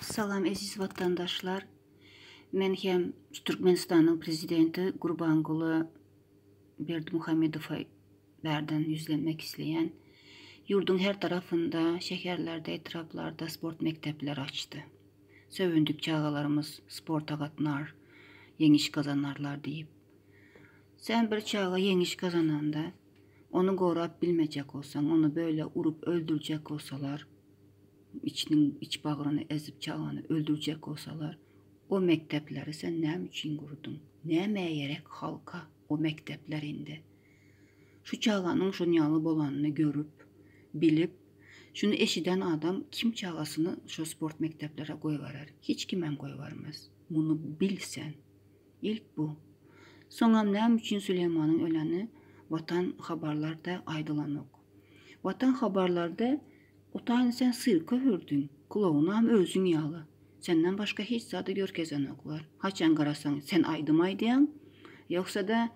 Salam eziz watandaşlar. Men hem Türkmenistanyň prezidenti Gurbanguly Berdimuhamedowa bärden ýüzlenmek isleýän. Ýurduň her tarapynda, şäherlerde, etraplarda sport mekdepleri açdy. Söwündik çagalarymyz sporta gatnar, ýeňiş gazanarlar diýip. Sen bir çaga ýeňiş gazananda, ony gorap bilmejek bolsaň, ony böyle urup öldürjek bolsalar, içiniň iç bagryny ezip çagany öldürjek bolsalar, o mekdepleri sen näme üçin gurduň? Nämä gerek halka o mekdepler indi? Şu çaganyň şon ýaly bolanyny görüp, bilip, şuny eşiden adam kim çagasyny şo sport mekdeplere goýberer? Hiç kimem goýbermez. Muny bil sen. Ilk bu. Soňam näme üçin Süleýmanyň öleni Watan habarlarda aýdylanok. Watan habarlarda Otaýyny sen sirke hürdüň, klounam özüň ýaly. Senden başga hiç zady görkezenoklar. Haçan garasaň sen aýdym aýdýaň, ýogsa-da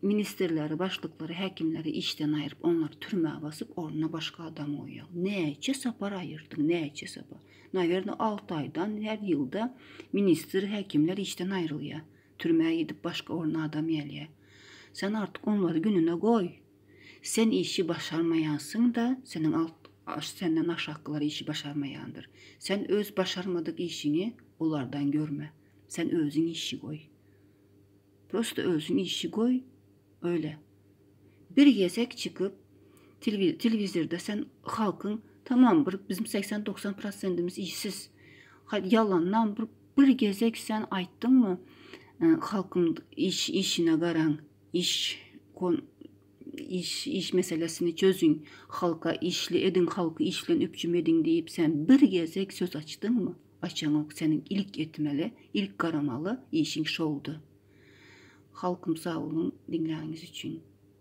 ministrleri, başlyklary, häkimleri işden aýryp, onlary türmä basyp, ornuna başga adam goýýaň. Näçe sapar aýyrdyň, näçe sapar. Nawerno alty aýdan her ýylda ministr, häkimler işden aýrylýar. Türmä gidip başga ornuna adam gelýär. Sen artyk onlary gününe goý. Sen işi başarmaýansyň-da, seniň alt senden aşakkylar işi başarmaýandyr. Sen öz başarmadyk işiňi olardan görme. Sen özüň işi goý. Prosta özüň işi goý, öyle. Bir gezek çykyp telewizorda sen halkyň tamam bir bizim 80-90 prosentimiz işsiz. Ýalandan bir bir gezek sen aýtdyňmy halkyň iş işine garaň. Iş kon iş iş meselesini çözüň, halka işli ediň, halky iş bilen üpjüm ediň diýip sen bir gezek söz açdyňmy? Açaňok, seniň ilk etmeli, ilk garamaly işiň şoldy. Halkym sag boluň diňläniňiz üçin.